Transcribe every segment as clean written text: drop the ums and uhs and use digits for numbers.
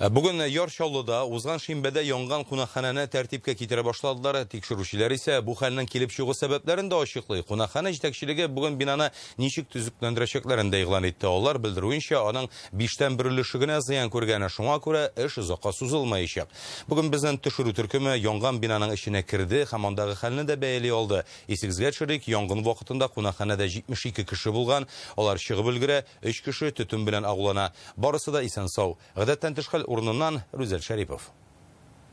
Бүген Яр Чаллыда узган шимбәдә янган кунакханәне тәртипкә китерә башладылар. Тикшерүчеләр исә бу хәлнең килеп чыгу сәбәпләрен дә ачыклый. Кунакханә җитәкчелеге бүген бинаны ничек төзекләндерәчәкләрен дә игълан итте. Алар белдерүенчә, аның 1/5 өлеше генә зыян күргән. Шуңа күрә эш озакка сузылмаячак. Бүген безнең төшерү төркеме янган бинаның эченә керде һәм андагы хәлне дә бәяли алды. Исегезгә төшерик, янгын вакытында кунакханәдә 72 кеше булган. Алар чыгып өлгерә, 3 кеше төтен белән агулана. Барысы да исән-сау. Гадәттән тыш хәл урыныннан Рүзәл Шәрипов.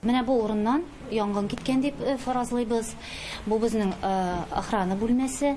Менә бу урыннан янгын киткән дип фаразлыйбыз. Бу безнең охрана бүлмәсе.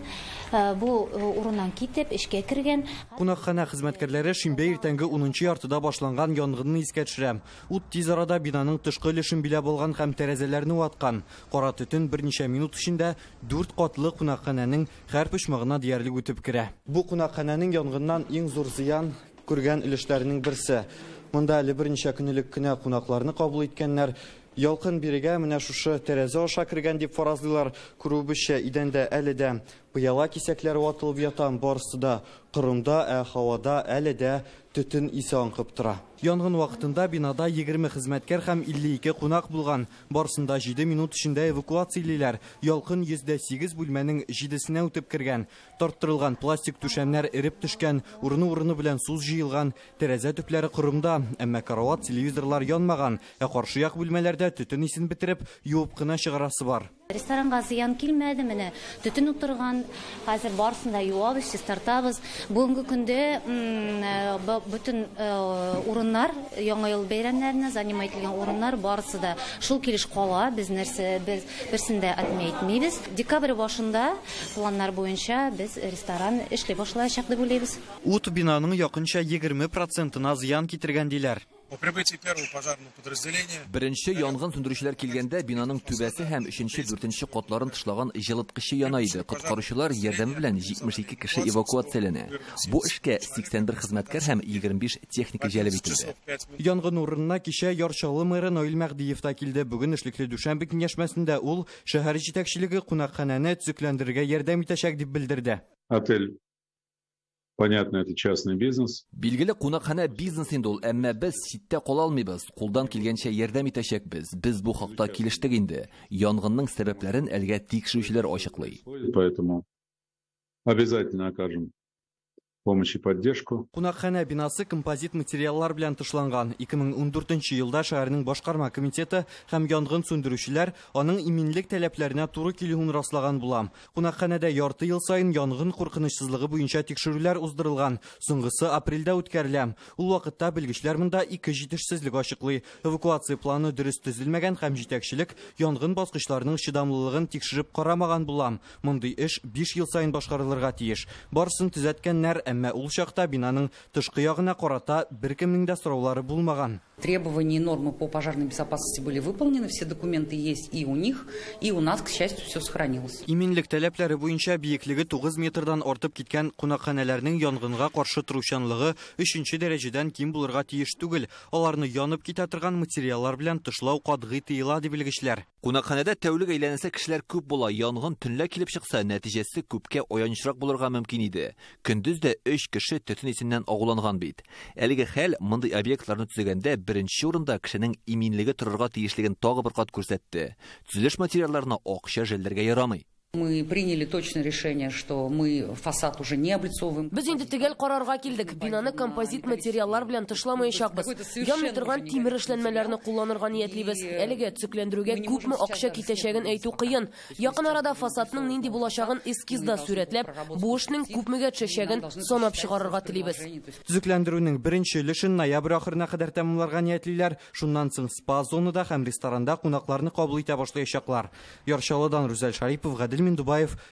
Бу урыннан китеп, эчкә кергән. Кунакханә хезмәткәрләре шимбә иртәнге 10:30 башланган янгынны искә төшерә. Ут тиз арада бинаның тышкы өлешен биләп алган һәм тәрәзәләрне ваткан. Кара төтен берничә минут эчендә 4 катлы кунакханәнең һәр почмагына диярлек үтеп керә. Бу кунакханәнең янгыннан иң зур зыян күргән өлешләренең берсе. Монда әле берничә көн элек кенә кунакларны кабул иткәннәр. Ялкын бирегә менә шушы тәрәзә аша кергән дип фаразлыйлар. Күрүебезчә, идәндә әле дә пыяла кисәкләре ватылып ята, барысы да корымда, ә һавада әле дә төтен исе аңкып тора. Янгын вакытында бинада 20 хезмәткәр һәм 52 кунак булган. Барысын да 7 минут эчендә эвакуациялиләр. Ялкын 108 бүлмәнең 7-сенә үтеп кергән. Тарттырылган пластик түшәмнәр эреп төшкән, урыны-урыны белән су җыелган, тәрәзә төпләре корымда, әмма карават, телевизорлар янмаган. Ә каршы як бүлмәләрдә төтен исен бетереп, юып кына чыгарасы бар. Ресторанга зыян килмәде, менә төтен утырган, хәзер барысын да юабыз, чистартабыз. Бүгенге көндә бөтен урыннар, Яңа ел бәйрәмнәренә занимать ителгән урыннар барысы да шул килеш кала, без нәрсә, без берсен дә отменять итмибез. Декабрь башында планнар буенча без ресторан эшли башлаячак дип уйлыйбыз. Ут бинаның якынча егерме процентына зыян китергән диләр. По прибытии первого пожарного подразделения Беренче янгын сүндерүчеләр килгәндә бинаның түбәсе һәм өченче, дүртенче катларын тышлаган җылыткычы яна иде. Коткаручылар ярдәме белән 72 кеше эвакуацияләнә. Бу эшкә 81 хезмәткәр һәм 25 техника җәлеп ителде. Янгын урынына кичә Яр Чаллы мэры Наил Мәһдиев та килде. Бүген эшлекле дүшәмбе киңәшмәсендә ул шәһәр җитәкчелеге кунакханәне төзекләндерергә ярдәм итәчәк дип белдерде. Отель, понятно, это частный бизнес. Билгеле, кунакханә бизнес инде ул, әмма без читтә кала алмыйбыз. Кулдан килгәнчә ярдәм итәчәкбез. Без бу хакта килештек инде. Янгынның сәбәпләрен әлгә тикшерүчеләр ачыклый. Поэтому обязательно окажем помощь и поддержку. Кунакханә бинасы композит материаллар белән тышланган. Ике мең ундүртенче елда шәһәрнең башкарма комитеты һәм янгын сүндерүчеләр аның иминлек таләпләренә туры килүен раслаган була. Кунакханәдә ярты ел саен янгын куркынычсызлыгы буенча тикшерүләр уздырылган. Соңгысы апрельдә үткәрелә. Ул вакытта белгечләр монда ике җитешсезлек ачыклый. Эвакуация планы дөрес төзелмәгән һәм җитәкчелек янгын баскычларының чыдамлылыгын тикшереп карамаган була. Мондый эш 5 ел саен башкарылырга тиеш. Барысын төзәткәннәр, әмма ул чакта бинаның тышкы ягына карата беркемнең дә сораулары булмаган. Требования и нормы по пожарной безопасности были выполнены, все документы есть и у них, и у нас, к счастью, все сохранилось. Иминлек таләпләре буенча биеклеге 9 метрдан артып киткән кунакханәләрнең янгынга каршы торучанлыгы 3 дәрәҗәдән ким булырга тиеш түгел. Аларны янып китә торган материаллар белән тышлау катгый тыела, ди белгечләр. Кунакханәдә тәүлек әйләнәсе кешеләр күп була. Янгын төнлә килеп чыкса, нәтиҗәсе күпкә аянычрак булырга мөмкин иде. Көндез дә 3 кеше төтен исеннән агуланган бит. Әлеге хәл мондый объектларны төзегәндә беренче урында кешенең иминлеге торырга тиешлеген тагы бер кат күрсәтте. Төзелеш материалларына акча жәлләргә ярамый. Мы приняли точное решение, что мы фасад уже не облицовываем. Без инде төгәл карарга килдек. Бинаны композит материаллар белән тышламаячакбыз. Янмый торган тимер эшләнмәләрне кулланырга ниятлибез. Әлегә төзекләндерүгә күпме акча китәчәген әйтү кыен. Якын арада фасадның нинди булачагын эскизда сурәтләп, бу эшнең күпмегә төшәчәген санап чыгарырга телибез. Төзекләндерүнең беренче өлешен ноябрь ахырына кадәр тәмамларга ниятлиләр. Шуннан соң спа-зонада һәм ресторанда кунакларны кабул итә башлаячаклар. Яр Чаллыдан Рүзәл Шарипов, Гадел Миндубаев,